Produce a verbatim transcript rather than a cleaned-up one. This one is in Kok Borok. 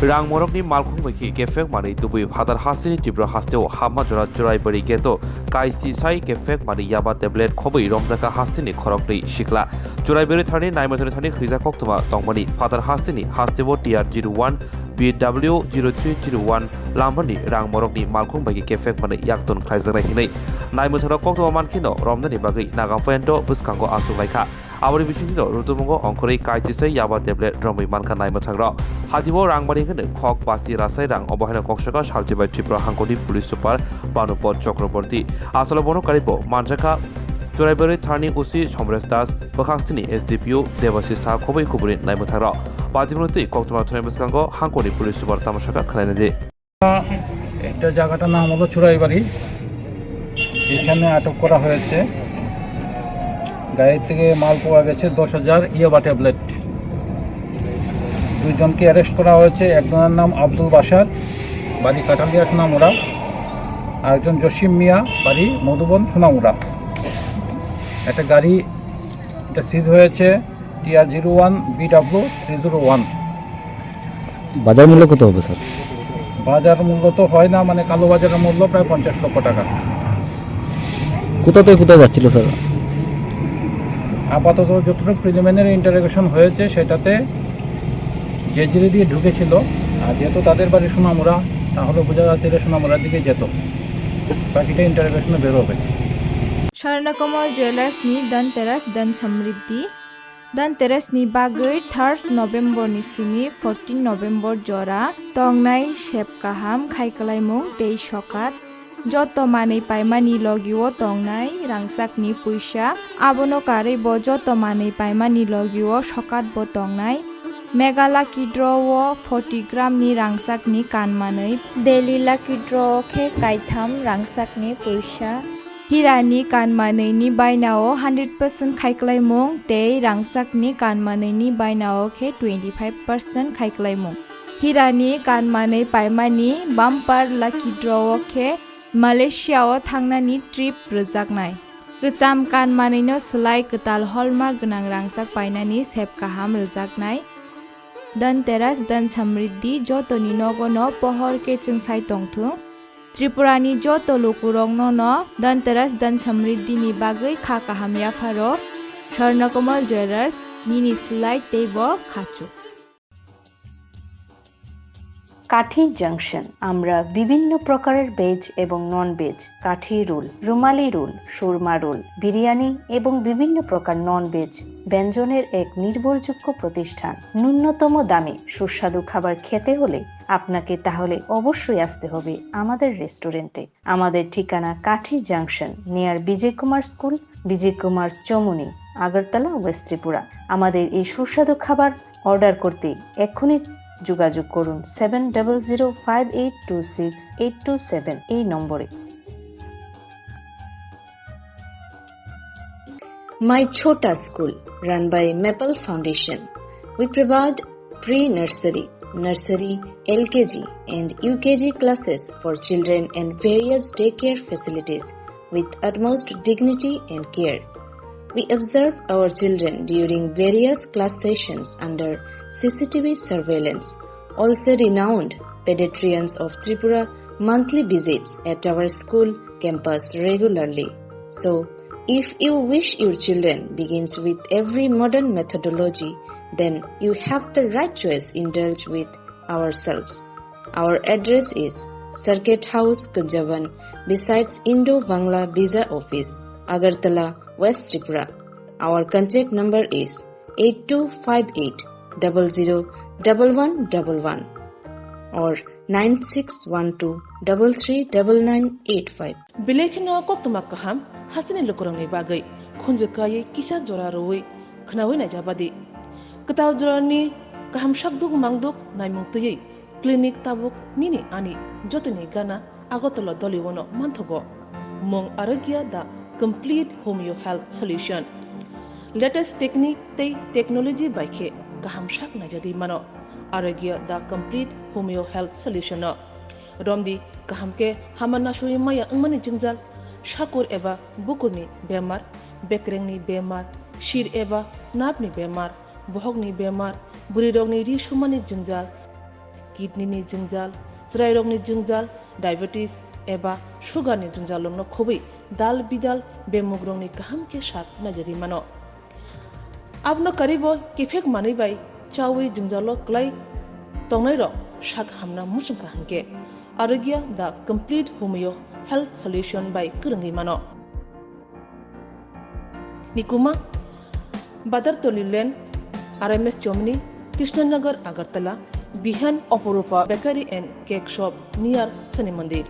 Rang morokni malkhung bai khe kephek manwi tubui phatar hasteni Tripura hasteo hapma jora Churaibari geto kaisi sai kephek manwi yaba tablet khobwi romjakha hasteni khoroknwi sikla. Churaibari tharni naimwthangni thani khrijak koktwma tongmani phatar hasteni hasteo T R zero one B W zero three zero one lamani rang morokni malkhung bai khe kephek manwi yakton khlaijaknai hinwi naimwthangrok koktwma mankheno romnani bagwi Naga Phoenro bwskango achuk laikha. Aboni bisingtwi rw-, rwtwmwngo ongkhorwi kaisisa yaba tablet romwi mankha naimwthangrok. Hatio rang bari hwnwi khok basi rasai rang obo haino kok sakha salchibai Tripura hangkoni police super Bhanupad Chakraborty. Asalo bono karibo manjakha Churaibari tharni O C Somresh Das, bwkhak sini S D P O Debashish Saha khobwi kubuni naimwthangrok. Patibwnwi twi koktwma thwnai bwskango hangkoni police super tamo sakha khwlainani. এটা জায়গাটার নাম হলো চুরাইবাড়ি। এখানে আটক করা হয়েছে, গাড়ি থেকে মাল পাওয়া গেছে দশ হাজার ইয়াবা ট্যাবলেট। দুইজনকে অ্যারেস্ট করা হয়েছে। একজনের নাম আব্দুল বাশার, বাড়ি কাঠালিয়া সোনামুড়া। আরেকজন জসিম মিয়া, বাড়ি মধুবন সোনামুড়া। একটা গাড়ি, এটা সিজ হয়েছে, T R zero one B W three zero one। বাজার মূল্য কত হবে, স্যার? বাজার মূল্য তো হয় না, মানে, কালো বাজারের মূল্য প্রায় পঞ্চাশ লক্ষ টাকা। কোথা থেকে কোথায় যাচ্ছিল, স্যার? আপাতত যতটুকু প্রিলিমিনারি ইন্টারোগেশন হয়েছে, সেটাতে জেজুরি দিয়ে ঢুকেছিল। আর যেহেতু তাদের বাড়ি সোনামুড়া, তাহলে বোঝা যাচ্ছে এটা সোনামুড়ার দিকে যেত। বাকিটা ইন্টারোগেশনে বেরোবে। Swarnakamal jewellers ni Dhanteras Dhan Samriddhi. Dhanteras ni bagwi third November ni simi fourteen November jora tongnai sep kaham khai kwlaimung tei sokat. Joto manwi paimani logio tongnai rangchakni puisa, abono karwi bo joto manwi paimani logio sokat bo tongnai. Mega Lucky Draw o forty gram ni rangchakni kan manwi, Daily Lucky Draw o khe kaitham rangchakni puisa. Hirani kan manwini bainao hundred percent khaiklaimung tei rangchakni kan manwini bainao khe twenty five percent khaiklaimung. Hirani kan manwi paimani bumper lucky draw o khe Malaysia o thangnani trip rwjaknai. Kwcham kan manwino swlai kwtal hallmark gwnang rangchak painani sep kaham rwjaknai. Dhanteras Dhan Samriddhi jotoni nogono pohor khe chwngsai tongthung. Tripurani joto lukurokno no Dhanteras Dhan Samriddhi ni bagwi kha kaham yapharo. Swarnakomal Jewellers, nini slide tei bo khachuk. কাঠি জাংশন, আমরা বিভিন্ন প্রকারের ভেজ এবং non veg, কাঠি রোল, রুমালি রোল, সুরমা রোল, বিরিয়ানি এবং বিভিন্ন প্রকার non veg ব্যঞ্জনের এক নির্ভরযোগ্য প্রতিষ্ঠান। ন্যূনতম দামে সুস্বাদু খাবার খেতে হলে আপনাকে তাহলে অবশ্যই আসতে হবে আমাদের রেস্টুরেন্টে। আমাদের ঠিকানা কাঠি জাংশন, নিয়ার বিজয় কুমার স্কুল, বিজয় কুমার চমুনি, আগরতলা, ওয়েস্ট ত্রিপুরা। আমাদের এই সুস্বাদু খাবার অর্ডার করতে এক্ষুনি যোগাযোগ করুন seven double zero five eight two six eight two seven এই নম্বরে। My Chhota School, run by Maple Foundation. We provide pre-nursery, nursery, L K G and U K G classes for children and various daycare facilities with utmost dignity and care. We observe our children during various class sessions under C C T V surveillance. Also renowned pediatricians of Tripura monthly visits at our school campus regularly. So, if you wish your children begins with every modern methodology, then you have the right choice. Indulge with ourselves. Our address is Circuit House, Kunjaban, besides Indo-Bangla Visa Office, Agartala, West Tripura. Our contact number is eight two five eight double zero double one double one or nine six one two double three double nine eight five. Belai kheno koktwma kaham hasteni lukurokni bagwi khunju kaiwi kisa jora rwui khwnaui naijabadi. Kwtal jorani kaham sakduk mangduk naimung twiwi clinic tabuk nini ani jotoni gana Agartala Doliwono manthogo. Mung Arogya, the complete homeo health solution. Latest technique tei technology bai khe kaham sak naijagwi mano Arogya, the complete homeo health solution no. Romdi kaham khe hama nasugwi maya wngmani jwngjal, sakur eba bukurni bemar, bekrengni bemar, sir eba nerve ni bemar, bohokni bemar, bwrwirokni ri sumani jwngjal, Kidney ni jwngjal, chwrairokni jwngjal, diabetes eba sugar ni jwngjal rokno khobwi dal bidal bemugrokni kaham khe sak naijagwi mano. Abono karibo kiphek manwi bai chawi jwngjalo kwlai tongnairok sak hamna muchungkha hwnkhe Arogya the complete homeo health solution bai kwrwngwi mano. Nikuma, Badartoli Lane, R M S Chomini, Krishnanagar, Agartala, Bihan Oporupa Bakery and Cake Shop near Shani Mandir.